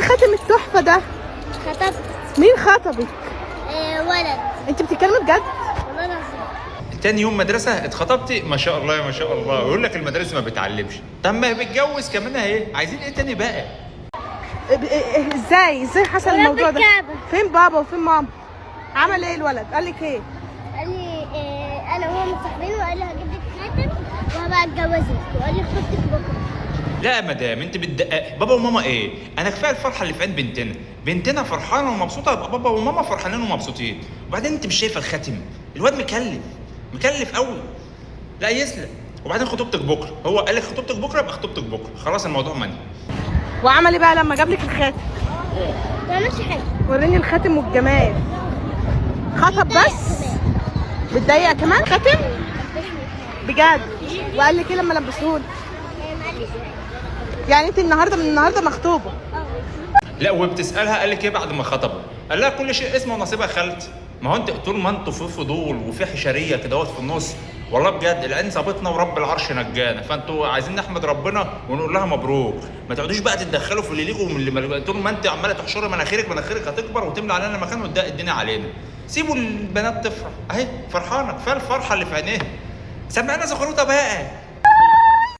الخاتم التحفة ده؟ خطبت. مين خطبك؟ ولد. انت بتتكلمي بجد؟ والله العظيم. تاني يوم مدرسه اتخطبتي؟ ما شاء الله ما شاء الله. يقول لك المدارس ما بتعلمش. طب ما هي بتجوز كمان اهي، عايزين ايه تاني بقى؟ ازاي حصل ورب الموضوع ده؟ الكعبة. فين بابا وفين ماما؟ عمل ايه الولد؟ قال لك ايه؟ قال لي انا وهو متصاحبين، وقال لي هجيب لك خاتم وهبقى اتجوزك، وقال لي خطوبتك بكره. لا يا مدام انت بتدققي، بابا وماما ايه؟ انا كفاية الفرحة اللي في عين بنتنا، بنتنا فرحانة ومبسوطة، يبقى بابا وماما فرحانين ومبسوطين. وبعدين انت مش شايفه الخاتم؟ الواد مكلف، مكلف قوي. لا يسلم. وبعدين خطوبتك بكره، هو قال لك خطوبتك بكره يبقى خطوبتك بكره، خلاص الموضوع منهي. وعمل ايه بقى لما جاب لك الخاتم؟ ما عملش حاجة. وريني الخاتم والجمال. خطب بس؟ بتضايق كمان؟ خاتم؟ بجد؟ وقال لك ايه لما لبسهولك؟ ما قاليش حاجة. يعني انت النهارده من النهارده مخطوبه؟ لا وبتسالها قال لك ايه بعد ما خطبوا؟ قال لها كل شيء اسمه ونصيبها خالتي. ما هو انت طول ما انتوا في فضول وفي حشريه كده في النص، والله بجد العين صابتنا ورب العرش نجانا. فانتوا عايزين نحمد ربنا ونقول لها مبروك، ما تقعدوش بقى تتدخلوا في اللي ليكوا ومن اللي طول ما انت عماله تحشري مناخيرك، مناخيرك هتكبر وتملى علينا مكان وتضايق الدنيا علينا. سيبوا البنات تفرح، اهي فرحانة، كفاية الفرحة اللي في عينيها. سمعنا زغروطه بقى.